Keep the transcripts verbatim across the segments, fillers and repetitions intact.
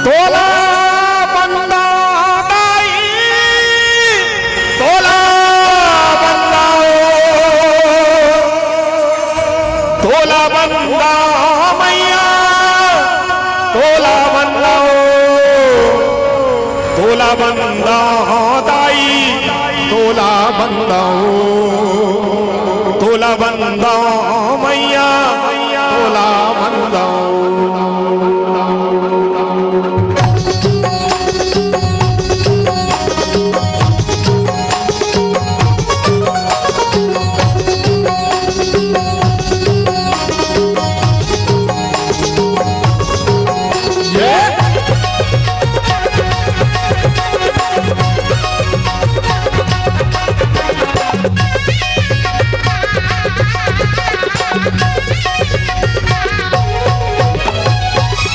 तोला बंदा दाई, तोला बंदा, तोला बंदा मैया, तोला बंदा, तोला बंदा दाई, तोला बंदा, तोला बंदा मैया, तोला बंदा।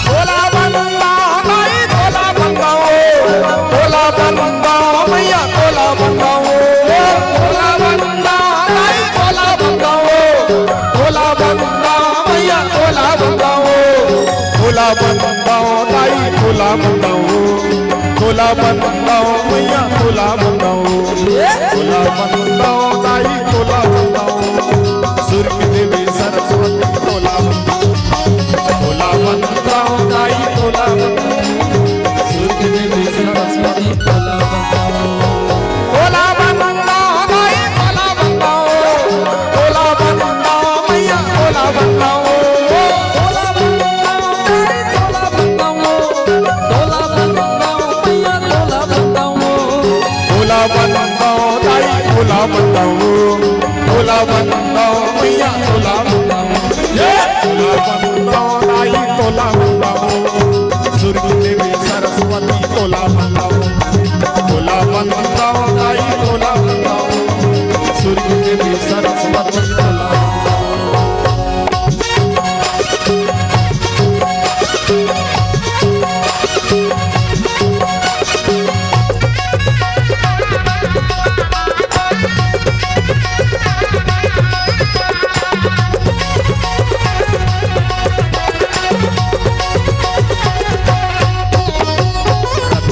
तोला बंदा दाई, तोला बंदा ओ, तोला बंदा मैया, तोला बंदा ओ, तोला बंदा दाई, तोला बंदा ओ, तोला बंदा मैया, तोला बंदा ओ, तोला बंदा दाई, तोला बंदा ओ, तोला बंदा मैया, तोला बंदा ओ, तोला बंदा दाई, तोला बंदा ओ, सुर के देवी सरस्वती, तोला बंदा। तोला बंदा दाई, तोला बंदा। सुर के देवी सरस्वती, तोला बंदा। तोला बंदा दाई, तोला बंदा। तोला बंदा मैया, तोला बंदा। तोला बंदा दाई, तोला बंदा। तोला बंदा मैया, तोला बंदा। तोला बंदा दाई, तोला बंदा। तोला बंदा मैया, तोला बंदा। ये तोला बंदा दाई, तोला बंदा। सुर के देवी सरस्वती, तोला बंदा। तोला बंदा दाई, तोला बंदा। सुर के देवी सरस्वती, तोला बंदा।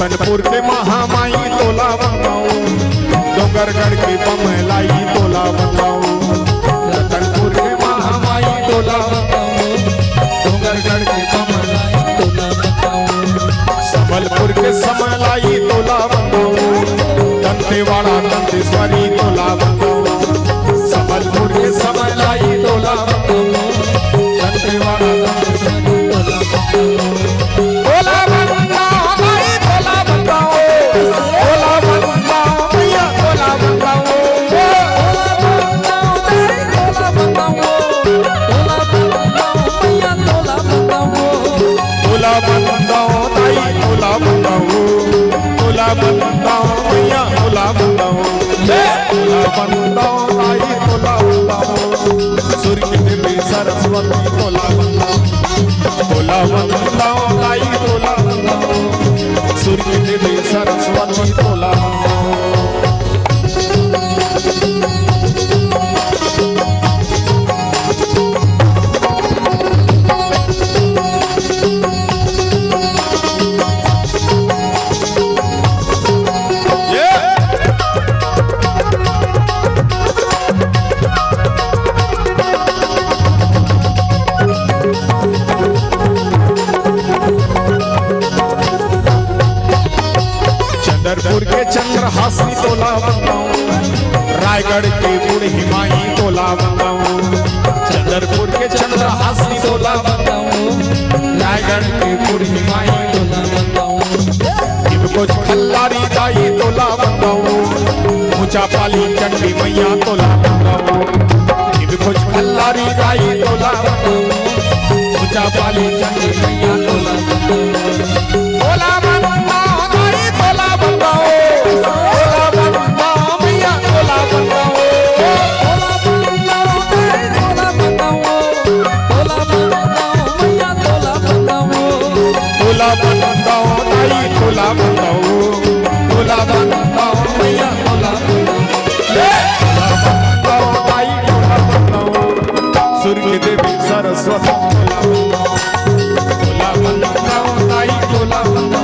रतनपुर के महामाई, तोला बंदा ओ, डोंगरगढ़ के बमलाई, तोला बंदा ओ। रतनपुर के महामाई, तोला बंदा ओ, डोंगरगढ़ के बमलाई, तोला बंदा ओ। संबलपुर के समलाई, तोला बंदा ओ, दंतेवाड़ा दंतेश्वरी, तोला बंदा ओ। संबलपुर के समलाई, तोला बंदा ओ, दंतेवाड़ा दंतेश्वरी, तोला बंदा ओ। तोला बंदा दाई, तोला बंदा ओ, तोला बंदा मैया, तोला बंदा ओ। तोला बंदा दाई, तोला बंदा ओ, तोला बंदा मैया, तोला बंदा ओ। तोला बंदा दाई, तोला बंदा ओ, तोला बंदा मैया, तोला बंदा ओ। तोला बंदा दाई, तोला बंदा ओ। सुर के देवी सरस्वती, तोला बंदा। तोला बंदा दाई, तोला बंदा। सुर के देवी सरस्वती, तोला बंदा। चंद्रपुर के चंद्रहासी, तोला बंदा ओ, रायगढ़ के बूढ़ी माई, तोला बंदा ओ। चंद्रपुर के चंद्रहासी, तोला बंदा ओ, रायगढ़ के बूढ़ी माई, तोला बंदा ओ। इब कुछ खल्लारी दाई, तोला बंदा ओ, ऊंचा पाली चंडी मैया, तोला बंदा ओ। इब कुछ खल्लारी दाई, तोला बंदा ओ, ऊंचा पाली चंडी मैया, तोला बंदा ओ। तोला बंदा दाई, तोला बंदा ओ, तोला बंदा मैया, तोला बंदा ओ। तोला बंदा दाई, तोला बंदा ओ, तोला बंदा मैया, तोला बंदा ओ। तोला बंदा दाई, तोला बंदा ओ, तोला बंदा मैया, तोला बंदा ओ। ए, तोला बंदा दाई, तोला बंदा ओ। सुर के देवी सरस्वती, तोला बंदा ओ। तोला बंदा दाई, तोला बंदा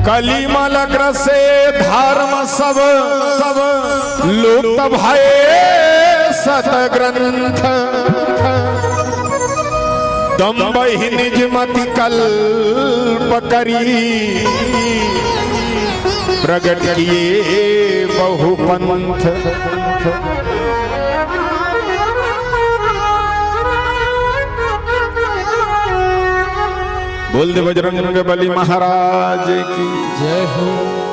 कलिमल ग्रसे धर्म सब, सब लुप्त भए सत ग्रंथ। दम्भ ही निज मति कल्प करी, प्रगट किए बहु पंथ। बोल दे बजरंग बली महाराज की। जय हो।